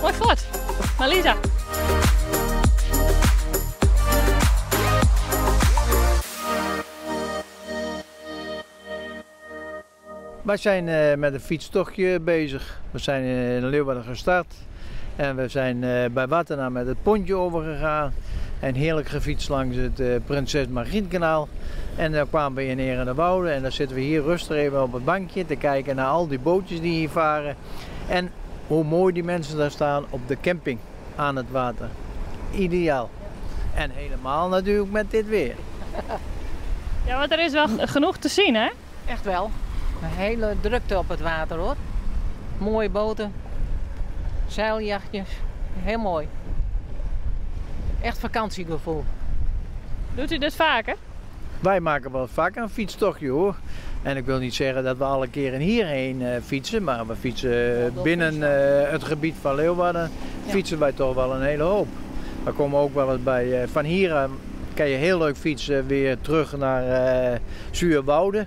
Moai fuort. Marlisa. Wij zijn met een fietstochtje bezig. We zijn in Leeuwarden gestart en we zijn bij Wartena met het pontje overgegaan. En heerlijk gefietst langs het Prinses Margrietkanaal. En dan kwamen we in Eernewoude en dan zitten we hier rustig even op het bankje te kijken naar al die bootjes die hier varen. En hoe mooi die mensen daar staan op de camping aan het water. Ideaal. En helemaal natuurlijk met dit weer. Ja, want er is wel genoeg te zien, hè? Echt wel. Een hele drukte op het water, hoor. Mooie boten, zeiljachtjes, heel mooi. Echt vakantiegevoel. Doet u dit vaker? Wij maken wel vaker een fietstochtje, hoor. En ik wil niet zeggen dat we alle keren hierheen fietsen, maar we fietsen binnen het gebied van Leeuwarden, fietsen wij toch wel een hele hoop. We komen ook wel eens bij, van hier kan je heel leuk fietsen weer terug naar Zuurwoude.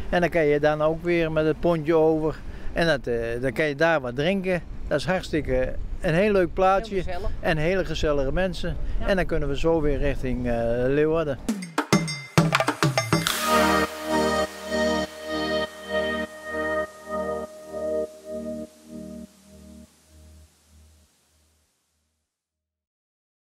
En dan kan je dan ook weer met het pontje over. En dan kan je daar wat drinken. Dat is hartstikke een heel leuk plaatsje. Heel gezellig. En hele gezellige mensen. Ja. En dan kunnen we zo weer richting Leeuwarden.